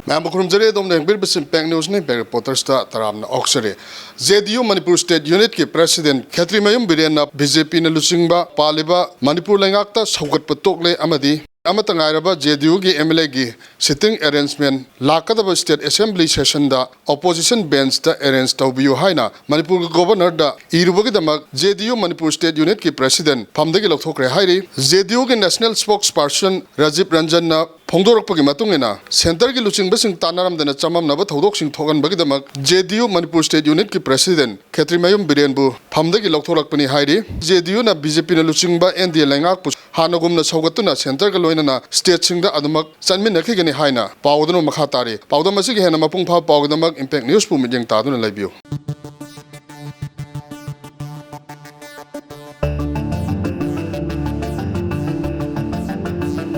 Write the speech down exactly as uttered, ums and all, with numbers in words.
ꯃꯌꯥꯝꯕꯨ ꯈꯨꯔꯨꯝꯖꯔꯤ꯫ ꯑꯗꯣꯝꯅ ꯌꯦꯡꯕꯤꯔꯤꯕꯁꯤ impact ꯅ꯭ꯌꯨꯁꯅꯤ꯫ Impact ꯔꯤꯄꯣꯔꯇꯔꯁꯇ ꯇꯔꯥꯝꯅ ꯑꯣꯛꯆꯔꯤ꯫ ꯖꯦ ꯗꯤ ꯌꯨ ꯃꯅꯤꯄꯨꯔ ꯁ꯭ꯇꯦꯠ ꯌꯨꯅꯤꯠꯀꯤ ꯄ꯭ꯔꯦꯁꯤꯗꯦꯟꯠ ꯈꯦꯇ꯭ꯔꯤꯃꯌꯨꯝ ꯕꯤꯔꯦꯟꯅ ꯕꯤ ꯖꯦ ꯄꯤꯅ ꯂꯨꯆꯤꯡꯕ ꯄꯥꯜꯂꯤꯕ ꯃꯅꯤꯄꯨꯔ ꯂꯩꯉꯥꯛꯇ ꯁꯧꯒꯠꯄ ꯇꯣꯛꯂꯦ ꯑꯃꯗꯤ ꯑꯃꯠꯇ ꯉꯥꯏꯔꯕ ꯖꯦ ꯗꯤ ꯌꯨꯒꯤ ꯑꯦꯝ ꯑꯦꯜ ꯑꯦꯒꯤ ꯁꯤꯇꯤꯡ ꯑꯦꯔꯦꯟꯖꯃꯦꯟꯠ ꯂꯥꯛꯀꯗꯕ ꯁ꯭ꯇꯦꯠ ꯑꯦꯁꯦꯝꯕ꯭ꯂꯤ ꯁꯦꯁꯟꯗ ꯑꯣꯄꯣꯖꯤꯁꯟ ꯕꯦꯟꯆꯇ ꯑꯦꯔꯦꯟꯖ ꯇꯧꯕꯤꯌꯨ ꯍꯥꯏꯅ ꯃꯅꯤꯄꯨꯔꯒꯤ ꯒꯣꯚꯔꯅꯔꯗ ꯏꯔꯨꯕꯒꯤꯗꯃꯛ ꯖꯦ ꯗꯤ ꯌꯨ ꯃꯅꯤꯄꯨꯔ ꯁ꯭ꯇꯦꯠ ꯌꯨꯅꯤꯠꯀꯤ ꯄ꯭ꯔꯦꯁꯤꯗꯦꯟꯠ ꯐꯝꯗꯒꯤ ꯂꯧꯊꯣꯛꯈ꯭ꯔꯦ ꯍꯥꯏꯔꯤ꯫ ꯖꯦ ꯗꯤ ꯌꯨꯒꯤ ꯅꯦꯁꯅꯦꯜ ꯁ꯭ꯄꯣꯛꯁ ꯄꯥꯔꯁꯟ ꯔꯥꯖꯤꯕ ꯔꯟꯖꯟꯅ ꯐꯣꯡꯗꯣꯔꯛꯄꯒꯤ ꯃꯇꯨꯡ ꯏꯟꯅ, ꯁꯦꯟꯇꯔꯒꯤ ꯂꯨꯆꯤꯡꯕꯁꯤꯡ ꯇꯥꯟꯅꯔꯝꯗꯅ ꯆꯃꯝꯅꯕ ꯊꯧꯗꯣꯛꯁꯤꯡ ꯊꯣꯛꯍꯟꯕꯒꯤꯗꯃꯛ ꯖꯦ ꯗꯤ ꯌꯨ ꯃꯅꯤꯄꯨꯔ ꯁ꯭ꯇꯦꯠ ꯌꯨꯅꯤꯠꯀꯤ ꯄ꯭ꯔꯦꯁꯤꯗꯦꯟꯠ ꯈꯦꯇ꯭ꯔꯤꯃꯌꯨꯝ ꯕꯤꯔꯦꯟꯕꯨ ꯐꯝꯗꯒꯤ ꯂꯧꯊꯣꯔꯛꯄꯅꯤ ꯍꯥꯏꯔꯤ꯫ ꯖꯦ ꯗꯤ ꯌꯨꯅ ꯕꯤ ꯖꯦ ꯄꯤꯅ ꯂꯨꯆꯤꯡꯕ ꯑꯦꯟ ꯗꯤ ꯑꯦ ꯂꯩꯉꯥꯛꯄꯨ ꯍꯥꯟꯅꯒꯨꯝꯅ ꯁꯧꯒꯠꯇꯨꯅ ꯁꯦꯟꯇꯔꯒ ꯂꯣꯏꯅꯅ ꯁ꯭ꯇꯦꯠꯁꯤꯡꯗ ꯑꯗꯨꯃꯛ ꯆꯟꯃꯤꯟꯅꯈꯤꯒꯅꯤ ꯍꯥꯏꯅ ꯄꯥꯎ ꯑꯗꯨꯅ ꯃꯈꯥ ꯇꯥꯔꯤ꯫ ꯄꯥꯎꯗꯝ ꯑꯁꯤꯒꯤ ꯍꯦꯟꯅ ꯃꯄꯨꯡ ꯐꯥꯕ ꯄꯥꯎꯒꯤꯗꯃꯛ ꯏꯝꯄꯦꯛ ꯅ꯭ꯌꯨꯁꯄꯨ ꯃꯤꯠꯌꯦꯡ ꯇꯥꯗꯨꯅ ꯂꯩꯕꯤꯌꯨ꯫